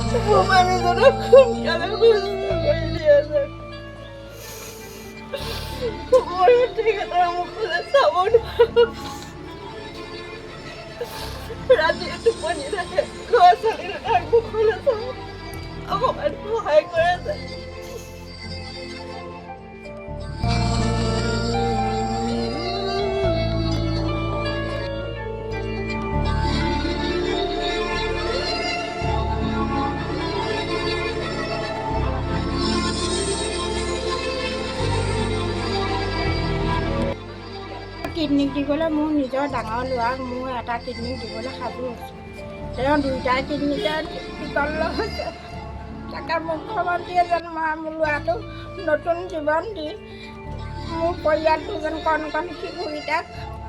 মোৰ মানুহজনক সোনকালে সুস্থ কৰি দিয়া যেন। মই তেখেতৰ মুখলৈ চাব নোৱাৰোঁ। ৰাতি টোপনি নাহে। ল'ৰা ছোৱালী দুটাৰ মুখলৈ চাওঁ, অকণমান সহায় কৰে যেন। কিডনী দিবলৈ মোৰ নিজৰ ডাঙৰ ল'ৰাক মোৰ এটা কিডনী দিবলৈ সাজু হৈছোঁ। তেওঁ দুইটা কিডনীতে বিকল হৈছে। তাকে মুখ্যমন্ত্ৰীয়ে যেন মই মোৰ ল'ৰাটোক নতুন জীৱন দি মোৰ পৰিয়ালটো যেন কণ কণ শিশুকেইটাক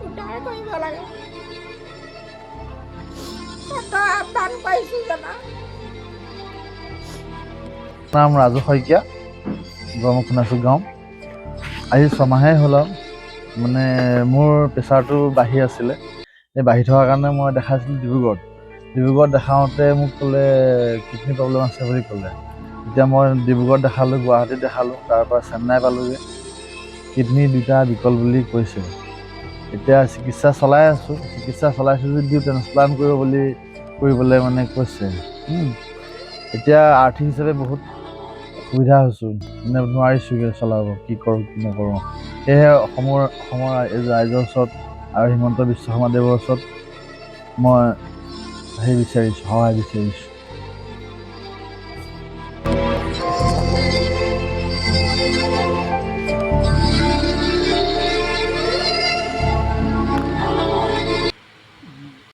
উদ্ধাৰ কৰিব লাগে, তাকে আহ্বান কৰিছোঁ জানা। নাম ৰাজু শইকীয়া, গড়মূৰ খুনাচুক গাঁও। আজি 6 মাহেই হ'ল আৰু মানে মোৰ প্ৰেছাৰটো বাঢ়ি আছিলে। এই বাঢ়ি থকাৰ কাৰণে মই দেখাইছিলোঁ ডিব্ৰুগড়ত। ডিব্ৰুগড়ত দেখাওঁতে মোক ক'লে কিডনী প্ৰব্লেম আছে বুলি ক'লে। এতিয়া মই ডিব্ৰুগড়ত দেখালোঁ, গুৱাহাটীত দেখালোঁ, তাৰপৰা চেন্নাই পালোঁগৈ। কিডনী দুটা বিকল বুলি কৈছে। এতিয়া চিকিৎসা চলাই আছোঁ। চিকিৎসা চলাইছোঁ যদিও ট্ৰেন্সপ্লাণ্ট কৰিব বুলি কৰিবলৈ মানে কৈছে। এতিয়া আৰ্থিক হিচাপে বহুত অসুবিধা হৈছোঁ, মানে নোৱাৰিছোঁগৈ চলাব। কি কৰোঁ কি নকৰোঁ। সেয়েহে অসমৰ ৰাইজৰ ওচৰত আৰু হিমন্ত বিশ্ব শৰ্মাদেৱৰ ওচৰত মই হেৰি বিচাৰিছোঁ, সহায় বিচাৰিছোঁ।